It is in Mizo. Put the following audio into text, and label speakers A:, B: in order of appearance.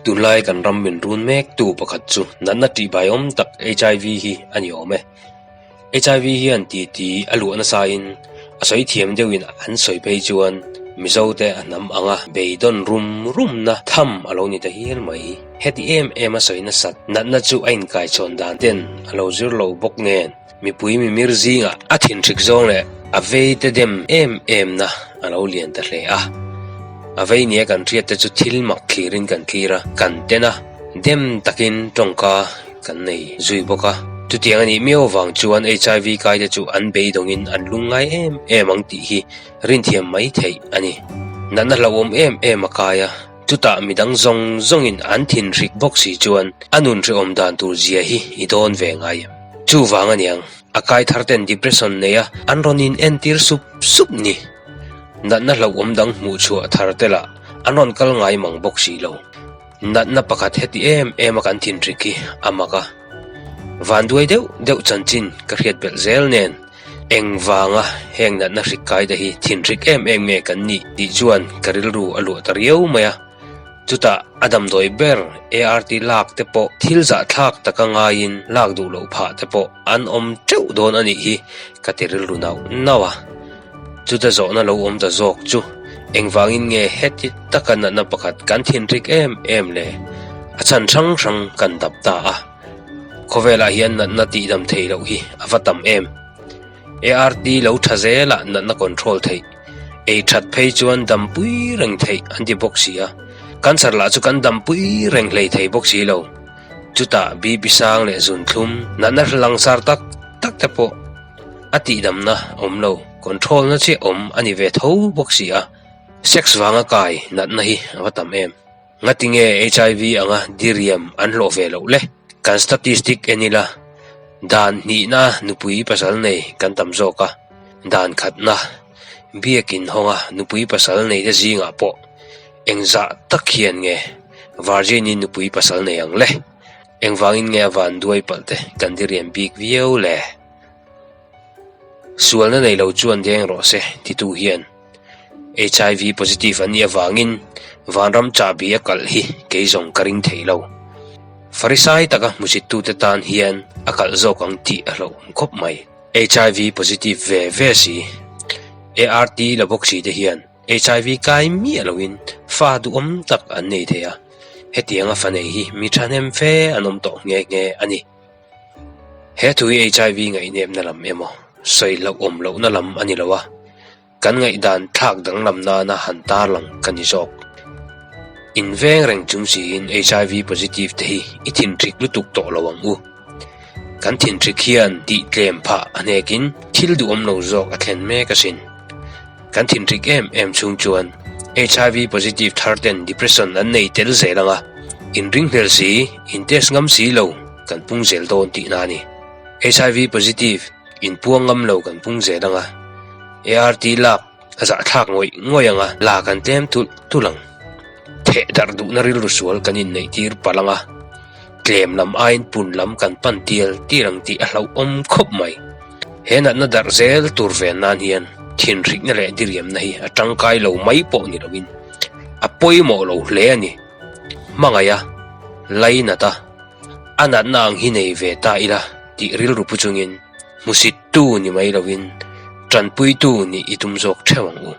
A: Tunlai kan ram min run mektu pakhat chu natna tihbaiawm tak HIV hi a ni awm e. HIV hian titi a luah nasain a sawi thiam deuhin an sawi phei chuan Mizote a hnam anga beidawn rum rumna tham a lo ni ta hial mai. Heti em em a sawi nasat natna chu a inkaichhawn dan ten a lo zir lo bawk nen mipui mimir zingah a thinhrik zawng leh a veite dem em em na a lo lian ta hle a. A vei nia kan hriat te chu thil mak thlirin kan thlir a, kan ten a, dem takin tawngka kan nei zui bawk a. Chutiang a nih miau avang chuan HIV kaite chu an beidawngin an lungngai em em ang tih hi rinthiam mai theih a ni. Natna hlauhawm em em a kai a, chutah midang zawng zawngin an thinhrik bawk si chuan a nun hrehawm dan tur zia hi i dawn ve ngai em? Chuvang a niang, a kai thar ten depression nei a an rawn in entir sup sup ni. Natna hlauhawm dang hmuhchhuah thar te lah an rawn kal ngai mang bawk si lo. Natna pakhat heti em em a kan thinhrik hi a mak a, vanduai deuh deuh chanchin ka hriat belh zel nen engvanga heng natna hrik kai te hi thinhrik em em nge kan nih tih chuan ka rilru a luah ta riau mai a. Chutah a damdawi ber ART lak te pawh thil zahthlak taka ngaiin lak duh loh phah te pawh an awm teuh dawn a nih hi ka ti rilru nauh nauh a. Chuta zawhna lo awm ta zawk chu engvangin nge heti taka natna pakhat kan thinrik em em le? A chhan hrang hrang kan dap ta a. Khawvelah hian natna tihdam theih loh hi a va tam em. ART lo tha zelah natna control theih, ei that phei chuan dampui reng theih an ti bawk si a. Cancer lah chu kan dampui reng hlei thei bawk si lo. Chutah BP sang leh zunthlum natna langsar tak tak te pawh A tihdamna awm lo, control na chiah awm a ni ve tho bawk si a, sex vanga kai natna hi a va tam em. Ngati nge HIV anga diriam an hlawh ve loh le? Kan statistic en ila, dan hnihna nupui pasal nei kan tam zawk a, dan khatna biakin hawnga nupui pasal nei te zingah pawh engzah tak hian nge virgin-i nupui pasal nei ang le? Engvangin nge a vanduai palh te kan diriam bik viau le? Sualna nei lo chuan deng rawh se titu hian HIV positive an nih avangin vanram chahbi a kalh hi kei zawng ka ring thei lo. Farisai taka hmusittute tan hian a kalh zawk ang tih a hlauhawm khawp mai. HIV positive ve ve si, ART la bawk si te hian HIV kai miah loin fa duhawm tak an nei thei a, hetianga fa nei hi mi thahnem fe an awm tawh nghe nghe a ni. He thu hi HIV ngaihnepna lam emaw, sawi hlauhawm lohna lam a ni lo a, kan ngaihdan thlak danglam nana han tarlang ka ni zawk. Inveng reng chung siin HIV positive te hi i thinhrik lutuk tawh lo ang u. Kan thinhrik hian tih tlem phah a hnekin thil duhawm lo zawk a thlen mek asin. Kan thinhrik em em chhung chuan HIV positive thar ten depression an nei tel zel ang a, inringhmel si, in test ngam si lo kan pung zel dawn tihna a ni. HIV positive inpuang ngam lo kan pung zel ang a, ART lak a zahthlak ngawih ngawih ang a, la kan tlem tulh tulh ang. Theh darh duhna rilru sual kan inneih tir palh ang a. Tlem lam aiin pun lam kan pan tial tial ang tih a hlauhawm khawp mai. He natna darh zel tur ven nan hian thinhrikna leh diriamna hi a tangkai lo mai pawh ni loin a pawimawh lo hle a ni. Hmangaih a, lainat a, a natna ang hi nei ve ta ila tih rilru pu chungin hmusittu ni mai loin tanpuitu nih i tum zawk theuh ang u.